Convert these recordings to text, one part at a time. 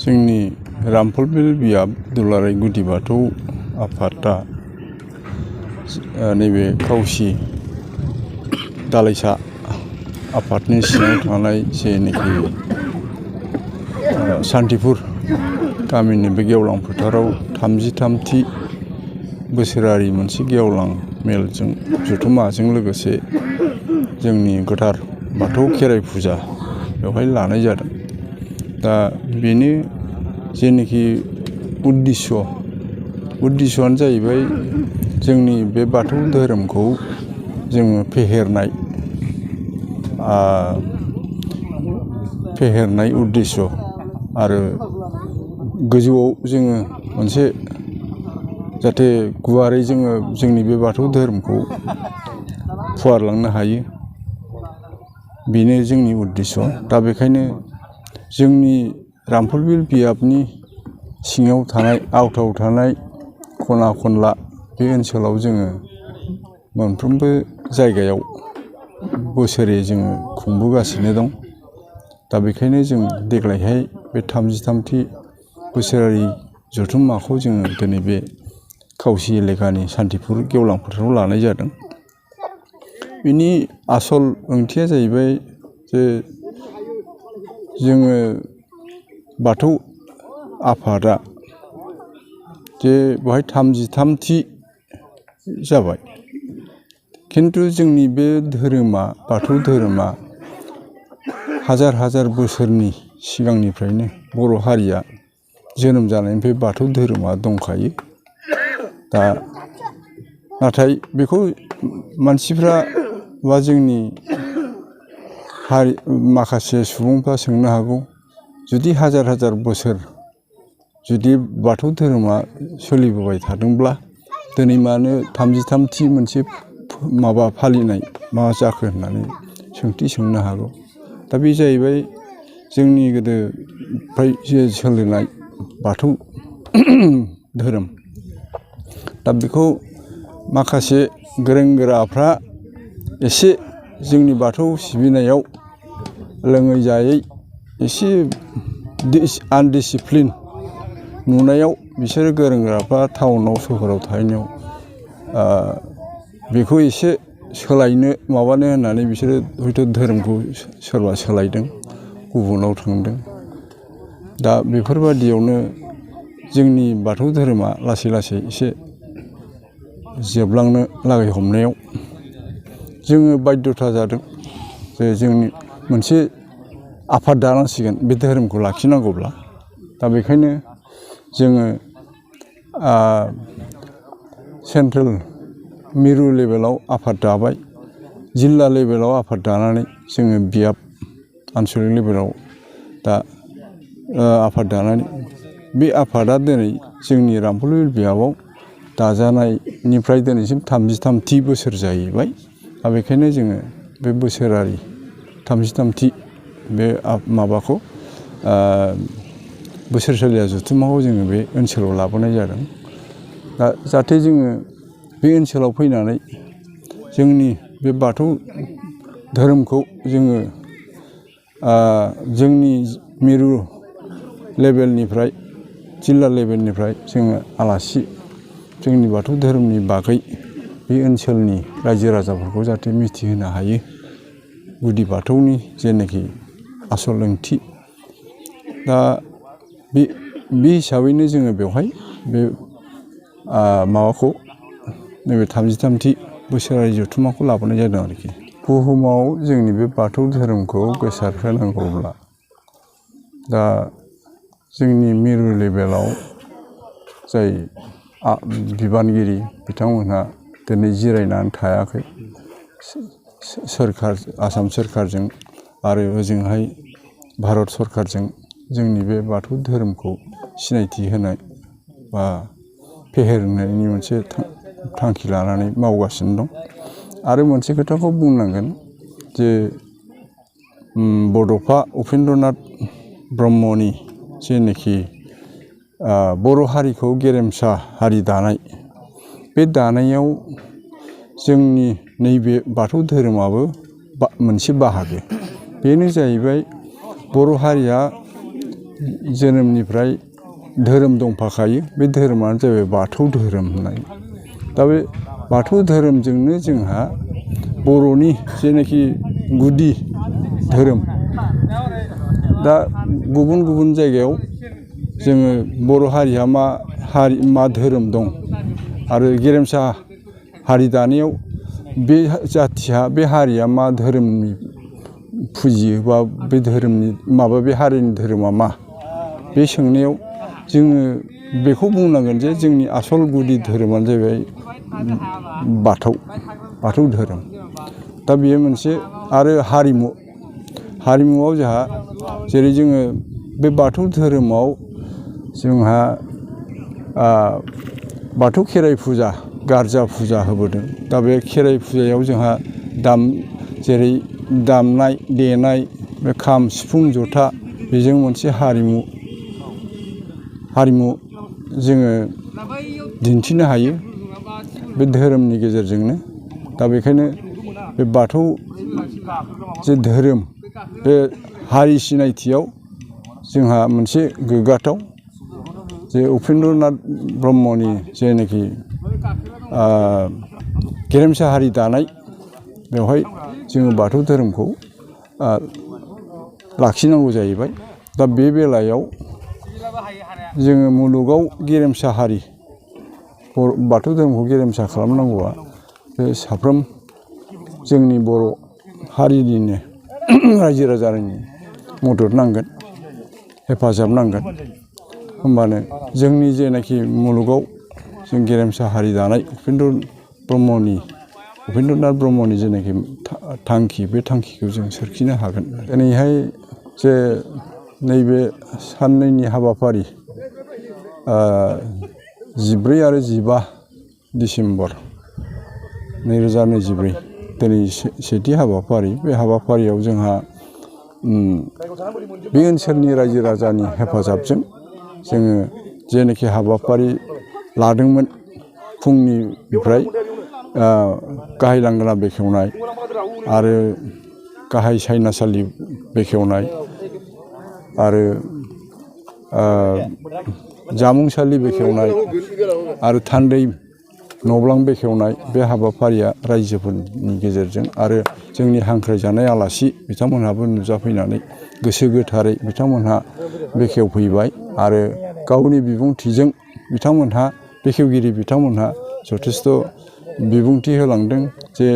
जोंनि रामफलबिल बियाब दुलाराय गुदि बाथौ आफादा नैबे खावसि दालाइसा आफादनि सिङाव थानाय जेनोखि सान्थिपुर गामिनि बे गेवलां फोथाराव 33थि बोसोरारि मोनसे गेवलां मेलजों जथुम्माजों लोगोसे जोंनि गोथार बाथौ खेराइ फुजा बेवहाय लानाय जादों। दा बेनि जेनोखि उद्दिस्स'आनो जाहैबाय जोंनि बे बाथौ धोरोमखौ जोङो फेहेरनाय उद्दिस्स' आरो गोजौआव जोङो मोनसे जाहाथे गुवारै जोङो जोंनि बे बाथौ धोरोमखौ फुवारलांनो हायो, बेनो जोंनि उद्दिस्स'। दा बेखायनो जोंनि रामफलबिल बियाबनि सिङाव थानाय आवथाव थानाय खना खनला बे ओनसोलाव जोङो मोनफ्रोमबो जायगायाव बोसोरै जोङो खुंबोगासिनो दं। दा बेखायनो जों देग्लायहाय बे 33थि बोसोरारि जथुम्माखौ जोङो दिनै बे खावसि एलेकानि सान्थिपुर गेवलां फोथाराव लानाय जादों। बिनि आसल ओंथिया जाहैबाय जे जोङो बाथौ आफादा जे बेवहाय 33थि जाबाय, खिन्थु जोंनि बे धोरोमा बाथौ धोरोमा हाजार बोसोरनि सिगांनिफ्रायनो बर' हारिया जोनोम जानायनिफ्राय बाथौ धोरोमा दंखायो। दा नाथाय बेखौ मानसिफ्रा बा जोंनि माखासे सुबुंफ्रा सोंनो हागौ, जुदि हाजार बोसोर जुदि बाथौ धोरोमा सोलिबोबाय थादोंब्ला दिनै मानो 33थि मोनसे माबा फालिनाय मा जाखो होननानै सोंथि सोंनो हागौ। दा बे जाहैबाय जोंनि गोदोनिफ्राय जे सोलिनाय बाथौ धोरोम। दा बेखौ माखासे गोरों गोराफ्रा एसे जोंनि बाथौ सिबिनायाव लोङै जायै एसे आनडिसिप्लिन नुनायाव बिसोरो गोरों गोराफ्रा टाउनाव सहराव थाहैनायाव बेखौ एसे सोलायनो माबानो होननानै बिसोरो हयथ' धोरोमखौ सोरबा सोलायदों, गुबुनाव थांदों। दा बेफोरबादियावनो जोंनि बाथौ धोरोमा लासै एसे जोबलांनो लागै हमनायाव जोङो बायध्य'था जादों जे जोंनि मोनसे आफाद दानांसिगोन बे धोरोमखौ लाखिनांगौब्ला। दा बेखायनो जोङो सेन्ट्रेल मिरु लेभेलाव आफाद दाबाय, जिल्ला लेभेलाव आफाद दानानै जोङो बियाब आनसलिक लेभेलाव दा आफाद दानानै बे आफादा दिनै जोंनि रामफलबिल बियाबाव दाजानायनिफ्राय दिनैसिम 33थि बोसोर जाहैबाय। दा बेखायनो जोङो बे बोसोरारि 33थि बे माबाखौ बोसोरसालिया जथुम्माखौ जोङो बे ओनसोलाव लाबोनाय जादों। दा जाहाथे जोङो बे ओनसोलाव फैनानै जोंनि बे बाथौ धोरोमखौ जोङो जोंनि मिरु लेभेलनिफ्राय जिल्ला लेभेलनिफ्राय जोङो आलासि जोंनि बाथौ धोरोमनि बागै बे ओनसोलनि रायजो राजाफोरखौ जाहाथे मिथिहोनो हायो, गुदि बाथौनि जेनाखि आसल ओंथि। दा बे हिसाबैनो जोङो बेवहाय बे माबाखौ नैबे 33थि बोसोरारि जथुम्माखौ लाबोनाय जादों आरोखि। बुहुमाव जोंनि बे बाथौ धोरोमखौ गोसारहोनांगौब्ला दा जोंनि मिरु लेभेलाव जाय बिबानगिरि बिथांमोनहा दिनै जिरायनानै थायाखै। आसाम सोरखारजों आरो ओजोंहाय भारत सरखारजों जोंनि बे बाथौ धोरोमखौ सिनायथि होनाय बा फेहेरनायनि मोनसे थांखि लानानै मावगासिनो दं। आरो मोनसे खोथाखौ बुंनांगोन जे बड'फा उपेन्द्रनाथ ब्रह्मनि जेनोखि बर' हारिखौ गेरेमसा हारि दानाय, बे दानायाव जोंनि नैबे बाथौ धोरोमाबो मोनसे बाहागो। बेनो जाहैबाय बर' हारिया जोनोमनिफ्राय धोरोम दंफाखायो बे धोरोमानो जाबाय बाथौ धोरोम होननाय दा बे बाथौ धोरोमजोंनो जोंहा बर'नि जेनाखि गुदि धोरोम दा गुबुन गुबुन जायगायाव जोङो बर' हारिया मा धोरोम दं आरो गेरेमसा हारि दानायाव बे जाथिया बे हारिया मा धोरोमनि फुजियो बा बे धोरोमनि बे हारिनि धोरोमा मा बे सोंनायाव जोङो बेखौ बुंनांगोन जे जोंनि आसल गुदि धोरोमानो जाहैबाय बाथौ धोरोम दा बेयो मोनसे आरो हारिमुआव जोंहा जेरै जोङो बे बाथौ धोरोमाव जोंहा बाथौ खेराइ फुजा गारजा फुजा होबोदों दा बे खेराइ फुजायाव जोंहा जेरै दामनाय देनाय बे खाम सिफुं जथा बेजों मोनसे हारिमु जोङो दिन्थिनो हायो बे धोरोमनि गेजेरजोंनो दा बेखायनो बे बाथौ जे धोरोम बे हारि सिनायथियाव जोंहा मोनसे गोग्गाथाव जे उपेन्द्रनाथ ब्रह्मनि जेनाखि गेरेमसा हारि दानाय बेवहाय जोङो बाथौ धोरोमखौ लाखिनांगौ जाहैबाय दा बे बेलायाव जोङो मुलुगाव गेरेमसा हारि बाथौ धोरोमखौ गेरेमसा खालामनांगौआ बे साफ्रोम जोंनि बर' हारिनिनो रायजो राजानि मदद नांगोन हेफाजाब नांगोन होमबानो जोंनि जेनाखि मुलुगाव जों गेरेमसा हारि दानाय उपेन्द्रनाथ ब्रह्मनि जेनाखि थांखि बे थांखिखौ जों सोरखिनो हागोन दिनैहाय जे नैबे साननैनि हाबाफारि 14 आरो 15 डिसेम्बर 2024 दिनै सेथि हाबाफारि बे हाबाफारियाव जोंहा बे ओनसोलनि रायजो राजानि हेफाजाबजों जोङो जेनाखि हाबाफारि लादोंमोन फुंनिफ्राय गाहाय लांगोना बेखेवनाय आरो गाहाय सायनासालि बेखेवनाय आरो जामुंसालि बेखेवनाय आरो थान्दै न'ब्लां बेखेवनाय बे हाबाफारिया रायजोफोरनि गेजेरजों आरो जोंनि हांख्रायजानाय आलासि बिथांमोनहाबो नुजाफैनानै गोसो गोथारै बिथांमोनहा बेखेवफैबाय आरो गावनि बिबुंथिजों बेखेवगिरि बिथांमोनहा जथेस्थ' बिबुंथि होलांदों जे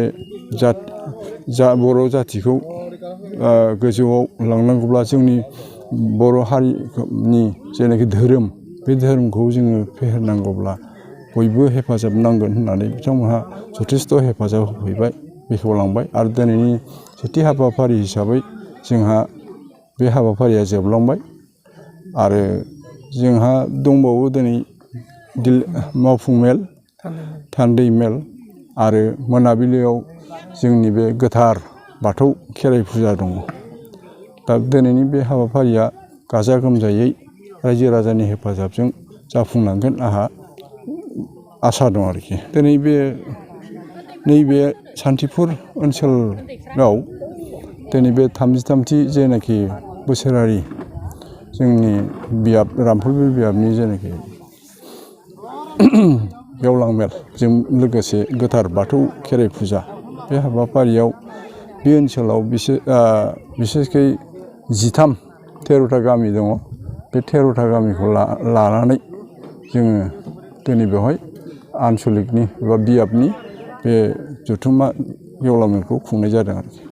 बर' जाथिखौ गोजौआव लांनांगौब्ला जोंनि बर' हारिनि जेनाखि धोरोम बे धोरोमखौ जोङो फेहेरनांगौब्ला बयबो हेफाजाब नांगोन होननानै बिथांमोनहा जथेस्थ' हेफाजाब होफैबाय बेखेवलांबाय आरो दिनैनि सेथि हाबाफारि हिसाबै जोंहा बे हाबाफारिया जोबलांबाय आरो जोंहा दंबावो दिनै मावफुं मेल थान्दै मेल आरो मोनाबिलियाव जोंनि बे गोथार बाथौ खेराइ फुजा दङ दा दिनैनि बे हाबाफारिया गाजा गोमजायै रायजो राजानि हेफाजाबजों जाफुंलांगोन आंहा आसा दं आरोखि दिनै नैबे सान्थिफुर ओनसोलाव दिनै बे 33थि जेनाखि बोसोरारि जोंनि रामफलबिल बियाबनि जेनाखि गेवलां मेलजों लोगोसे गोथार बाथौ खेराइ फुजा बे हाबाफारियाव बे ओनसोलाव बिसेसकै 13ता गामि दङ बे 13ता गामिखौ लानानै जोङो दिनै बेवहाय आनसलिकनि एबा बियाबनि बे जथुम्मा गेवलां मेलखौ खुंनाय जादों आरोखि